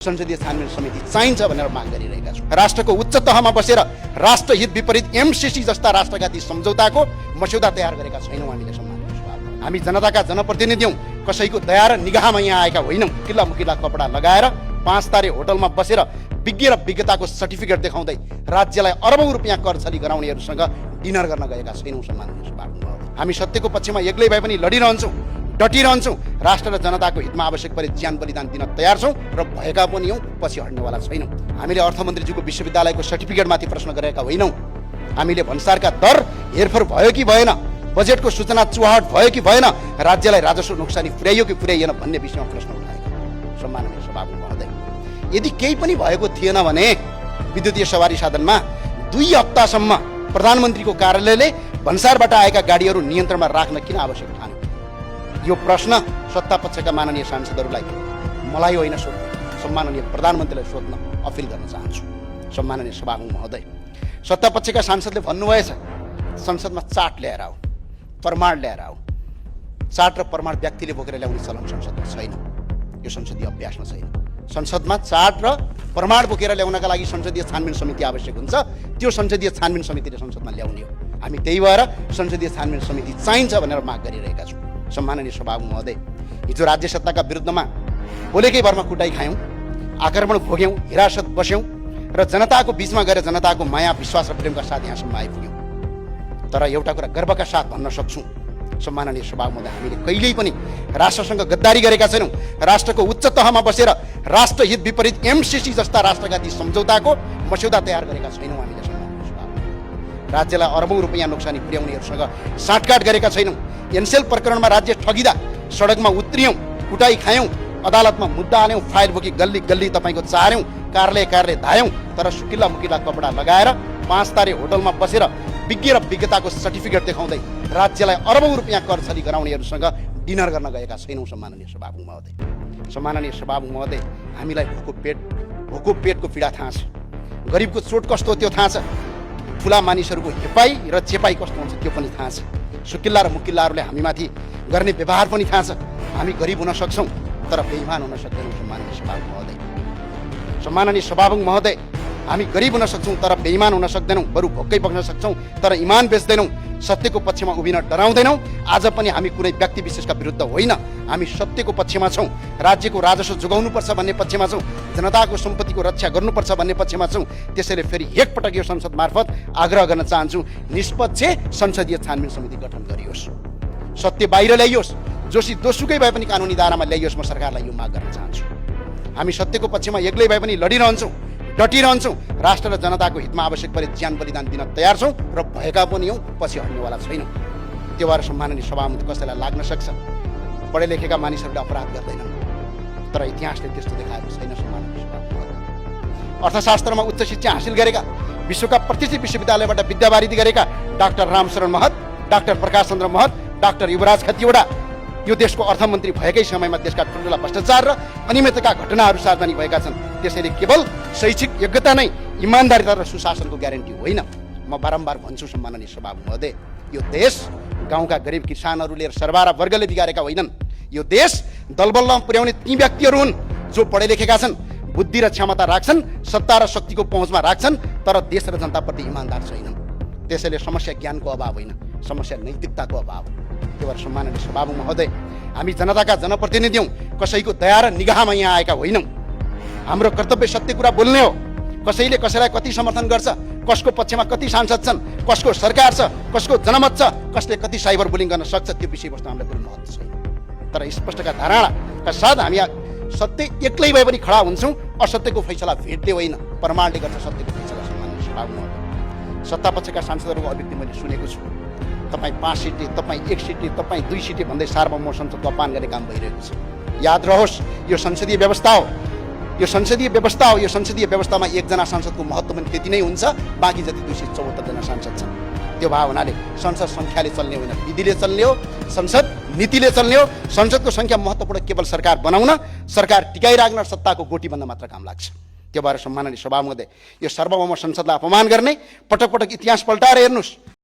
संसदीय छानबिन समिति चाहिन्छ भनेर माग गरिरहेका छौँ। राष्ट्रको उच्च तहमा बसेर राष्ट्रहित विपरीत एमसीसी जस्ता राष्ट्रघाती सम्झौताको मस्यौदा तयार गरेका छैनौँ हामीले। सम्मान, हामी जनताका जनप्रतिनिधि हौँ, कसैको दया र निगाहमा यहाँ आएका होइनौँ। किल्ला मुकिल्ला कपडा लगाएर 5 तारे होटलमा बसेर विज्ञ र विज्ञताको सर्टिफिकेट देखाउँदै राज्यलाई अरबौं रुपियाँ कर छली गराउनेहरूसँग डिनर गर्न गएका छैनौँ। सम्मान, हामी सत्यको पक्षमा एक्लै भए पनि लडिरहन्छौँ, डटिरहन्छौँ। राष्ट्र र जनताको हितमा आवश्यक परे ज्यान बलिदान दिन तयार छौँ र भएका पनि हौँ, पछि हट्नेवाला छैनौँ। हामीले अर्थमन्त्रीज्यूको विश्वविद्यालयको सर्टिफिकेटमाथि प्रश्न गरेका होइनौँ। हामीले भन्सारका दर हेरफेर भयो कि भएन, बजेटको सूचना चुहाट भयो कि भएन, राज्यलाई राजस्व नोक्सानी पुर्याइयो कि पुर्याइएन भन्ने विषयमा प्रश्न उठाएका। सम्माननीय सभामुख महोदय, यदि केही पनि भएको थिएन भने विद्युतीय सवारी साधनमा 2 हप्तासम्म प्रधानमन्त्रीको कार्यालयले भन्सारबाट आएका गाडीहरू नियन्त्रणमा राख्न किन आवश्यक ठान्यो? यो प्रश्न सत्तापक्षका माननीय सांसदहरूलाई मलाई होइन सोध्नु, सम्माननीय प्रधानमन्त्रीलाई सोध्न अपिल गर्न चाहन्छु। सम्माननीय सभामुख महोदय, सत्तापक्षका सांसदले भन्नुभएछ संसदमा चार्ट ल्याएर आऊ, प्रमाण ल्याएर आऊ। चार्ट र प्रमाण व्यक्तिले बोकेर ल्याउने चलन संसदमा छैन, यो संसदीय अभ्यासमा छैन। संसदमा चार्ट र प्रमाण बोकेर ल्याउनका लागि संसदीय छानबिन समिति आवश्यक हुन्छ, त्यो संसदीय छानबिन समितिले संसदमा ल्याउने हो। हामी त्यही भएर संसदीय छानबिन समिति चाहिन्छ भनेर माग गरिरहेका छौँ। सम्माननीय सभामुख महोदय, हिजो राज्य सत्ताका विरुद्धमा बोलेकै भरमा कुटाइ खायौँ, आक्रमण भोग्यौँ, हिरासत बस्यौँ र जनताको बिचमा गएर जनताको माया विश्वास र प्रेमका साथ यहाँसम्म आइपुग्यौँ। तर एउटा कुरा गर्वका साथ भन्न सक्छौँ, सम्माननीय सभामुख महोदय, हामीले कहिल्यै पनि राष्ट्रसँग गद्दारी गरेका छैनौँ। राष्ट्रको उच्च तहमा बसेर राष्ट्रहित विपरीत एमसीसी जस्ता राष्ट्रघाती सम्झौताको मस्यौदा तयार गरेका छैनौँ हामीले। सम्माननीय सभामुख, राज्यलाई अरबौं रुपियाँ नोक्सानी पुर्याउनेहरूसँग साँठगाँठ गरेका छैनौँ। एनसेल प्रकरणमा राज्य ठगिँदा सडकमा उत्रियौँ, कुटाइ खायौँ, अदालतमा मुद्दा हाल्यौँ, फाइल बोकी गल्ली गल्ली तपाईँको चार्यौँ, कार्यालय धायौँ। तर सुकिल्ला मुकिल्ला कपडा लगाएर 5 तारे होटलमा बसेर विज्ञ र विज्ञताको सर्टिफिकेट देखाउँदै राज्यलाई अरबौं रुपियाँ कर छली गराउनेहरूसँग डिनर गर्न गएका छैनौँ। सम्माननीय सभामुख महोदय, सम्माननीय सभामुख महोदय, हामीलाई भोको पेटको पीडा थाहा छ, गरिबको चोट कस्तो हो त्यो थाहा छ, ठुला मानिसहरूको हेपाई र चेपाई कस्तो हुन्छ त्यो पनि थाहा छ, सुकिल्ला र मुकिल्लाहरूले हामीमाथि गर्ने व्यवहार पनि थाहा छ। हामी गरिब हुन सक्छौँ तर बेइमान हुन सक्दैनौँ। सम्माननीय सभामुख महोदय, सम्माननीय सभामुख महोदय, हामी गरिब हुन सक्छौँ तर बेइमान हुन सक्दैनौँ, बरु भोकै बग्न सक्छौँ तर इमान बेच्दैनौँ, सत्यको पक्षमा उभिन डराउँदैनौँ। आज पनि हामी कुनै व्यक्ति विशेषका विरुद्ध होइन, हामी सत्यको पक्षमा छौँ, राज्यको राजस्व जोगाउनुपर्छ भन्ने पक्षमा छौँ, जनताको सम्पत्तिको रक्षा गर्नुपर्छ भन्ने पक्षमा छौँ। त्यसैले फेरि एकपटक यो संसद मार्फत आग्रह गर्न चाहन्छु, निष्पक्ष संसदीय छानबिन समिति गठन गरियोस्, सत्य बाहिर ल्याइयोस्, दोषुकै भए पनि कानुनी दायरामा ल्याइयोस्। म सरकारलाई यो माग गर्न चाहन्छु। हामी सत्यको पक्षमा एक्लै भए पनि लडिरहन्छौँ, डटिरहन्छौँ। राष्ट्र र जनताको हितमा आवश्यक परे ज्यान बलिदान दिन तयार छौँ र भएका पनि हौँ, पछि हट्नेवाला छैनौँ। त्यो भएर सम्माननीय सभामुख, कसैलाई लाग्न सक्छ पढे लेखेका मानिसहरूले अपराध गर्दैनन्, तर इतिहासले त्यस्तो देखाएको छैन। सम्माननीय सभामुख, अर्थशास्त्रमा उच्च शिक्षा हासिल गरेका, विश्वका प्रतिष्ठित विश्वविद्यालयबाट विद्यावारिधि गरेका डाक्टर रामशरण महत, डाक्टर प्रकाश चन्द्र महत, डाक्टर युवराज खतिवडा यो देशको अर्थमन्त्री भएकै समयमा देशका ठुल्ठुला भ्रष्टाचार र अनियमितताका घटनाहरू सार्वजनिक भएका छन्। त्यसैले केवल शैक्षिक योग्यता नै इमान्दारिता र सुशासनको ग्यारेन्टी होइन। म बारम्बार भन्छु सम्माननीय सभामुख महोदय, यो देश गाउँका गरिब किसानहरूले र सरबारा वर्गले बिगारेका होइनन्। यो देश दलबलमा पुर्याउने ती व्यक्तिहरू हुन् जो पढे लेखेका छन्, बुद्धि र क्षमता राख्छन्, सत्ता र शक्तिको पहुँचमा राख्छन्, तर देश र जनताप्रति इमान्दार छैनन्। त्यसैले समस्या ज्ञानको अभाव होइन, समस्या नैतिकताको अभाव। त्यो भएर सम्माननीय सभामुख महोदय, हामी जनताका जनप्रतिनिधि हौँ, कसैको दया र निगाहमा यहाँ आएका होइनौँ। हाम्रो कर्तव्य सत्य कुरा बोल्ने हो। कसैले कसैलाई कति समर्थन गर्छ, कसको पक्षमा कति सांसद छन्, कसको सरकार छ, कसको जनमत छ, कसले कति साइबर बुलिङ गर्न सक्छ, त्यो विषयवस्तु हामीलाई कुनै महत्त्व छैन। तर स्पष्टका धारणाका साथ हामी सत्य एक्लै भए पनि खडा हुन्छौँ। असत्यको फैसला भेटले होइन, प्रमाणले गर्छ सत्यको फैसला। सम्माननीय सभामुख, सत्तापक्षका सांसदहरूको अभिव्यक्ति मैले सुनेको छु, तपाईँ 5 सिटी, तपाईँ 1 सिटी, तपाईँ 2 सिटी भन्दै सार्वभौम संसदको अपमान गर्ने काम भइरहेको छ। याद रहोस्, यो संसदीय व्यवस्था हो, यो संसदीय व्यवस्था हो। यो संसदीय व्यवस्थामा एकजना सांसदको महत्त्व पनि त्यति नै हुन्छ, बाँकी जति 274 जना सांसद छन्। त्यो भए हुनाले संसद सङ्ख्याले चल्ने होइन, विधिले चल्ने हो, संसद नीतिले चल्ने हो। संसदको सङ्ख्या महत्त्वपूर्ण केवल सरकार बनाउन, सरकार टिकाइराख्न, सत्ताको गोटी बन्न मात्र काम लाग्छ। त्यो भएर सम्माननीय सभामुख महोदय, यो सार्वभौम संसदलाई अपमान गर्ने, पटक पटक इतिहास पल्टाएर हेर्नुहोस्।